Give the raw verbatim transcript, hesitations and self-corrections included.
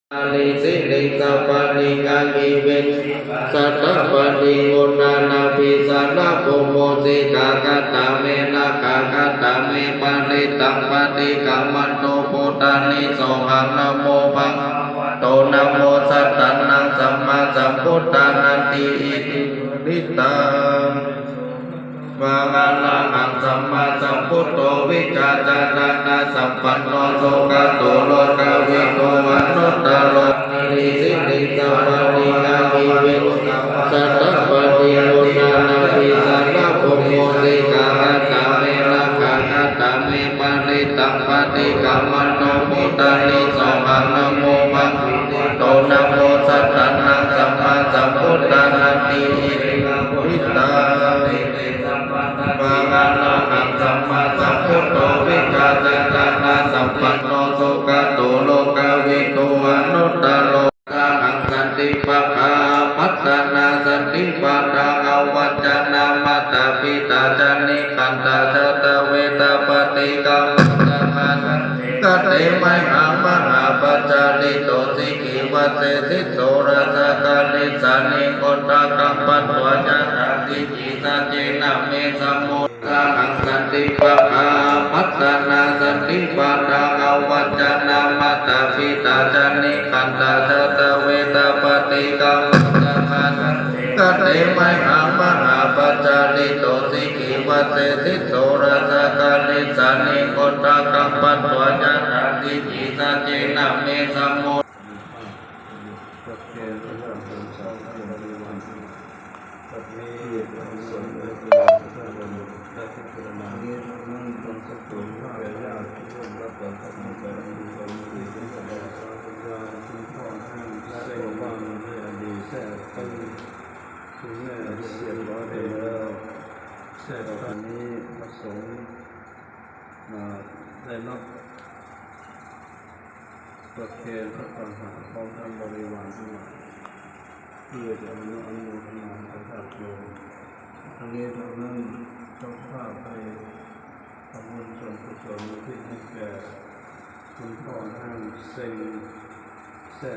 Nālī siriṃsapāni gāgī veghanasā satapadī uṇṇānābhī sarabū mūsikā. Katā me rakkhā katā me parittā paṭikkamantu bhūtāni. Sohaṃ namo bhagavato namo sattannaṃ sammāsambuddhānanti. Iti hiritaṃ. Arahaṃ sammāsambuddho vijjācaraṇasampanno sugato lokavidū anuttaro. Nālī siriṃsapāni gāgī veghanasā satapadī uṇṇānābhī sarabū mūsikā. Katā me rakkhā katā me parittā paṭikkamantu bhūtāni. Sohaṃ namo bhagavato namo sattannaṃ sammāsambuddhānanti. Iti hiritaṃ. Arahaṃ sammāsambuddho vijjācaraṇasampanno sugato lokavidū anuttaro. Arahaṃ santi pakkhā apattanā santi pādā avañcanā mātā pitā ca nikkhantā jātaveda paṭikkama. Saha santi kate mayhaṃ mahāpajjalito sikhī vajjesi sūrassū karīsāni udakaṃ patvā yathā sikhī sacchena me samud. Arahaṃ santi pakkhā apattanā santi pādā avañcanā mātā pitā ca nikkhantā jātaveda paṭikkama. Saha santi kate mayhaṃ mahāpajjalito sikhī vajjesi sūrassū karīsāni udakaṃ patvā yathā sikhī sacchena me samud. คุณแม่เสียบร้อยไปแล้ว แทรกตอนนี้พระสงฆ์มาได้รับประเคนพระตาหารพร้อมทั้งบริวารทั้งหลาย เพื่อจะอนุอนุโมทนากับญาติโยม ทั้งนี้ทั้งนั้นเจ้าภาพได้ทำบุญส่วนกุศลอุทิศให้แก่คุณพ่อห้างเซ็งแซ่